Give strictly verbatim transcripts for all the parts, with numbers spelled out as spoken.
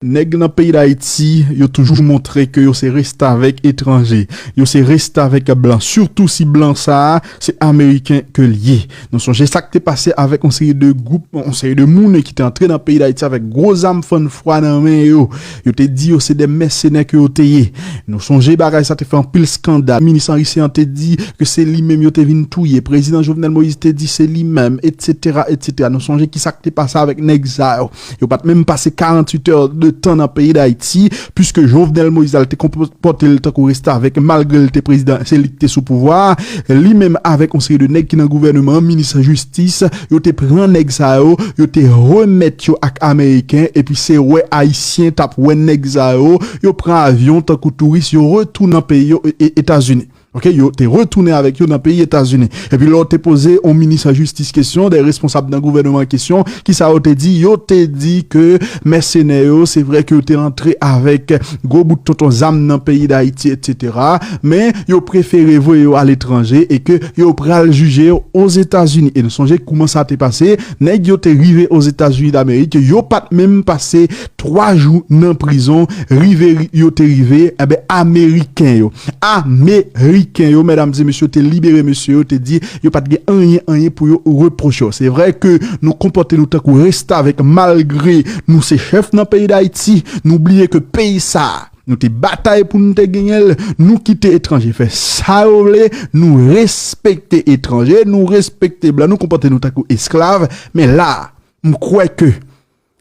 Nèg nan peyi Dayiti, yo toujou montre ke yo se restavèk etranje. Yo se restavèk blan, sitou si blan sa a, se ameriken ke l ye. Nou sonje sa k te pase avèk yon seri de gwoup, yon seri de moun ki te antre nan peyi Dayiti avèk gwo zam fann fwa nan men yo. Yo te di yo se de mèsenè ke yo te ye. Nou sonje bagay sa te fè anpil eskandal. Minis Henri Céant te di ke se li menm yo te vin touye. Prezidan Jovenel Moïse te di se li menm, et cetera, et cetera. Nou sonje ki sa k te pase avèk nèg sa yo. Yo pa t menm pase karannwit è de tan nan peyi Dayiti, piske Jovenel Moïse la te konpòte l tankou restavèk, malgre l te prezidan, se li ki te sou pouvwa a. Li menm avèk yon seri de nèg ki nan gouvènman an, minis jistis, yo te pran nèg sa yo, yo te remèt yo ak ameriken, epi se wè ayisyen t ap wè nèg sa yo, yo pran avyon tankou touris, yo retounen nan peyi yo, e, e, Etazini. Ok, yo te retounen avèk yo nan peyi Etazini. Epi lè w te poze yon minis jistis kesyon, de responsab nan gouvènman an kesyon, ki sa yo te di? Yo te di ke mèsenè yo, se vre ke yo te antre avèk gwo bout tonton zam nan peyi Dayiti, et cetera, men yo prefere voye yo aletranje e ke yo pral jije yo Ozetazini. E nou sonje kouman sa te pase, nèg yo te rive Ozetazini Damerik, yo pa t menm pase twa jou nan prizon, rive yo te rive, enben, ameriken yo. Ameriken yo, medam e mesye, te libere mesye yo, te di yo pa t gen anyen, anyen pou yo repwoche yo. Se vre ke nou konpòte nou tankou restavèk, malgre nou se chèf nan peyi Dayiti, nou bliye ke peyi sa a, nou te batay pou nou te genyen l, nou kite etranje fè sa yo vle, nou respekte etranje, nou respekte blan, nou konpòte nou tankou esklav, men la a, m kwè ke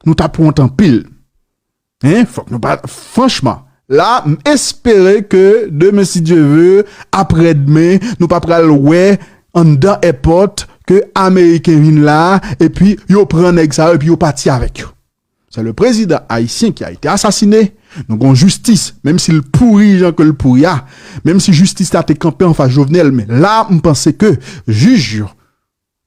nou t ap wont anpil. Hein, fòk nou pa, franchman, la, m espere ke demen, si Dye ve, aprè demen, nou pa pral wè anndan èpòt ke ameriken vin la, epi yo pran nèg sa yo, epi yo pati avèk yo. C'est le président haïtien qui a été assassiné. Nou gon jistis, menm si l pouri jan ke l pouri a, menm si jistis la te kanpe anfas Jovenel, men la, m panse ke jij yo,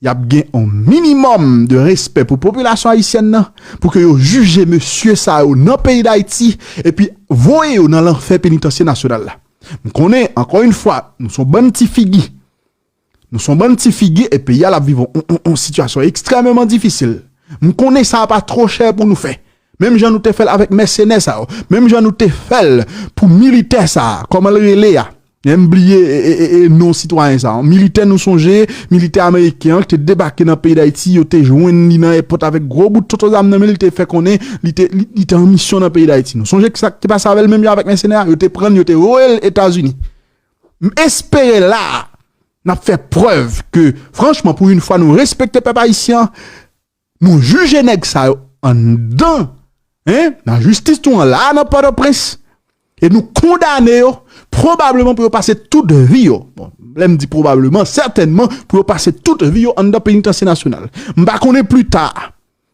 y ap gen yon minimòm de respè pou popilasyon ayisyèn nan, pou ke yo jije mesye sa yo nan peyi Dayiti, epi voye yo nan lanfè penitansye nasyonal la. M konnen, ankò yon fwa, nou se yon bann ti figi. Nou se yon bann ti figi e peyi a l ap viv yon, yon, yon, yon sitiyasyon ekstrèmeman difisil. M konnen sa a pa twò chè pou nou fè. Menm jan nou te fè l avèk mèsenè sa yo, menm jan nou te fè l pou militè sa a, kòman l rele a? M bliye, e, e, e, e, non sitwayen sa a. Militè, nou sonje, militè ameriken an ki te debake nan peyi Dayiti, yo te jwenn li nan èpòt avèk gwo bout tonton zam nan men l, li te fè konnen li te, li, li te an misyon nan peyi Dayiti. Nou sonje ki sa k te pase avè l menm jan avèk mèsenè a, yo te pran l, yo te voye l Etazini. M espere la a, n ap fè prèv ke, franchman, pou yon fwa, nou respekte pèp ayisyen an, nou jije nèg sa yo anndan, hein, nan jistis tou an la a nan Pòtoprens, e nou kondane yo, pwobableman pou yo pase tout vi yo. Bon, lè m di pwobableman, sètènman pou yo pase tout vi yo anndan penitansye nasyonal. M pa konnen pli ta,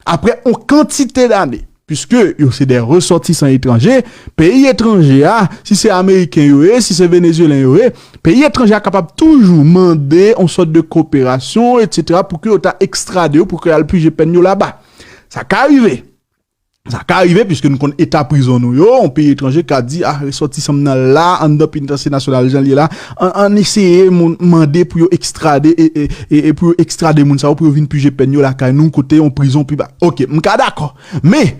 aprè yon kantite dane, piske yo se de resòtisan etranje, peyi etranje a, si se ameriken yo ye, si se venezuelen yo ye, peyi etranje a kapab toujou mande yon sòt de koperasyon, et cetera, pou ke yo ta ekstrade yo, pou ke y al pije pèn yo laba. Sa ka rive. Sa ka rive, piske nou konn eta prizon nou yo, yon peyi etranje ka di, ah, resòtisan m nan la, anndan penitansye nasyonal jan l ye la, ann, ann eseye moun, mande pou yo ekstrade, e, e, e, e pou yo ekstrade moun sa yo, pou yo vin pije pèn yo lakay nou, kote yon prizon pi ba. Ok, m ka dakò. Men,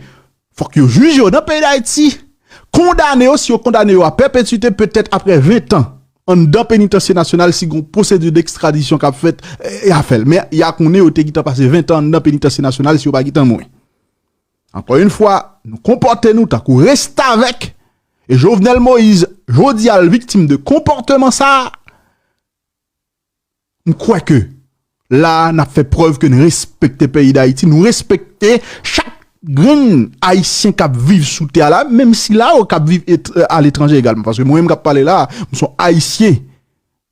fòk yo jije yo nan peyi Dayiti, kondane yo, si yo kondane yo a pèpetwite, petèt aprè ven tan, anndan penitansye nasyonal, si gon pwosedi dekstradisyon k ap fèt, e, e a fè l. Men, y a konnen yo te gentan pase ven tan anndan penitansye nasyonal si yo pa gentan mouri. Ankò yon fwa, nou konpòte nou tankou restavèk, e Jovenel Moïse, jodi a, l viktim de konpòtman sa a. M kwè ke la a, n ap fè prèv ke n respekte peyi Dayiti, nou respekte chak grenn ayisyen k ap viv sou tè a la, menm si la yo k ap viv et-, aletranje egalman. Paske mwen menm k ap pale la a, m se yon ayisyen,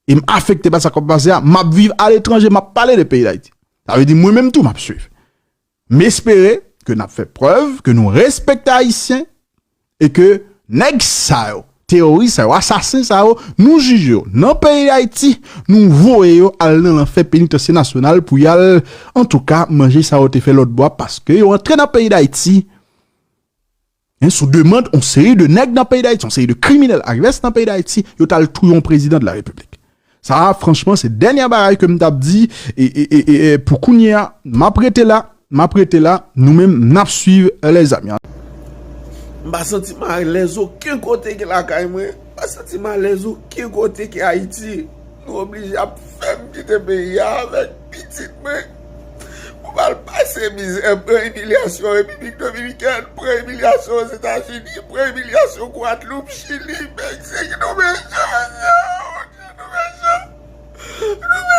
e m afekte pa sa k ap pase a, m ap viv aletranje, m ap pale de peyi Dayiti. Sa vle di mwen menm tou, m ap swiv. M espere ke n ap fè prèv ke nou respekte ayisyen e ke nèg sa yo, teworis sa yo, asasen sa yo, nou jije yo nan peyi Dayiti, nou voye yo al nan lanfè penitansye nasyonal pou y al, antouka, manje sa yo te fè lòt bò a, paske yo antre nan peyi Dayiti, en, sou demann yon seri de nèg nan peyi Dayiti, yon seri de kriminèl ak vès nan peyi Dayiti, yo t al touye yon prezidan de la repiblik. Sa a, franchman, se dènye bagay ke m t ap di, e, e, e, e, e, pou kounye a, m ap rete la, m ap rete la, nou menm, n ap swiv, lèzami. M pa santi m alèz okenn kote ki lakay mwen. M pa santi m alèz okenn kote ki Ayiti. Nou oblije ap fè m kite peyi a avèk pitit mwen. Pou m al pase mizè, pran imilyasyon Repiblik Dominikèn, pran imilyasyon Ozetazini, pran imilyasyon Gwadloup, Chili, Meksik, nou bezwen, mesye, nou bezwen.